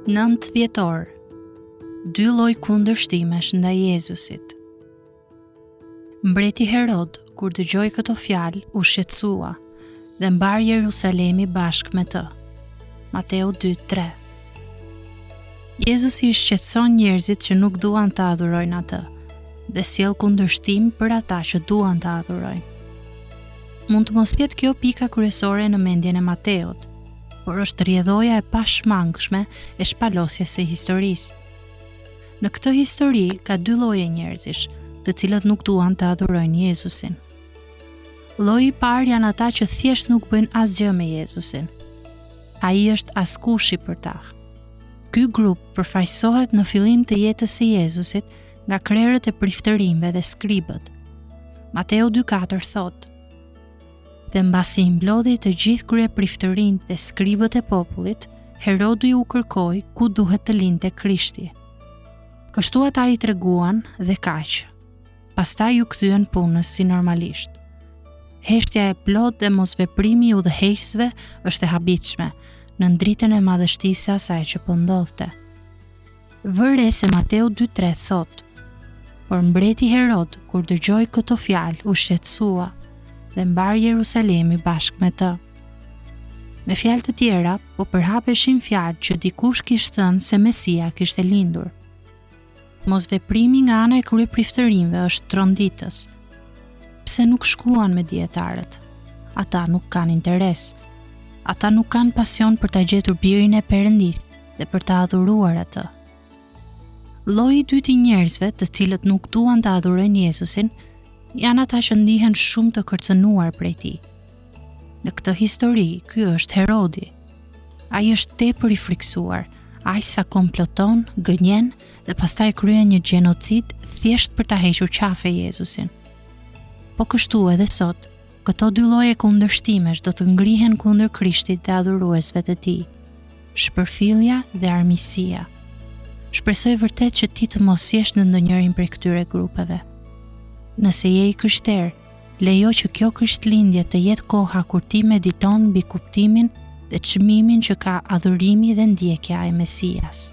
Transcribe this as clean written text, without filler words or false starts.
9 dhjetor. Dy lloj kundërshtimesh ndaj Jezusit. Mbreti Herod, kur dëgjoi këto fjalë, u shqetësua dhe mbarë Jerusalemi bashkë me të. Mateu 2:3. Jezusi i shqetëson njerëzit që nuk duan ta adhurojnë atë dhe sjell kundërshtim për ata që duan ta adhurojnë. Mund të mos jetë kjo pika kryesore në mendjen e Mateut, por është rrjedhoja e pashmangshme e shpalosjes së historisë. Në këtë histori ka dy lloje njerëzish, të cilët nuk duan të adhurojnë Jezusin. Lloji i parë janë ata që thjesht nuk bëjnë asgjë me Jezusin. Ai është askushi për ta. Ky grup përfaqësohet në fillim të jetës së Jezusit nga krerët e priftërinjve dhe skribët. Mateu 2:4 thotë: Dhe mbasi i mblodhi të gjithë kryepriftërinjtë dhe skribët e popullit, Herodi u kërkoi ku duhet të lindte Krishti. Kështu ata i treguan dhe kaq. Pastaj iu kthyen punës si normalisht. Heshtja e plotë dhe mosveprimi i udhëheqësve është e habitshme, nën dritën e madhështisë së asaj që po ndodhte. Vë re se Mateu 2:3 thotë: Por mbreti Herod, kur dëgjoi këto fjalë, u shqetësua dhe mbarë Jerusalemi bashkë me të. Me fjalë të tjera, po përhapeshin fjalë që dikush kish thënë se Mesia kishte lindur. Mosveprimi nga ana e kryepriftërinjve është tronditës. Pse nuk shkuan me dijetarët? Ata nuk kanë interes. Ata nuk kanë pasion për ta gjetur birin e Perëndisë dhe për ta adhuruar atë. Lloji i dytë i njerëzve, të cilët nuk duan ta adhurojnë Jezusin, janë ata që ndihen shumë të kërcënuar prej tij. Në këtë histori, ky është Herodi. Ai është tepër i frikësuar, aq sa komploton, gënjen dhe pastaj kryen një gjenocid thjesht për ta hequr qafe Jezusin. Po kështu edhe sot, këto dy lloje kundërshtimesh do të ngrihen kundër Krishtit dhe adhuruesve të tij. Shpërfillja dhe armiqësia. Shpresoj vërtet që ti të mos jesh në ndonjërin prej këtyre grupeve. Nëse je i krishterë, Lejo që kjo Krishtlindje të jetë koha kur ti mediton mbi kuptimin dhe çmimin që ka adhurimi dhe ndjekja e Mesias.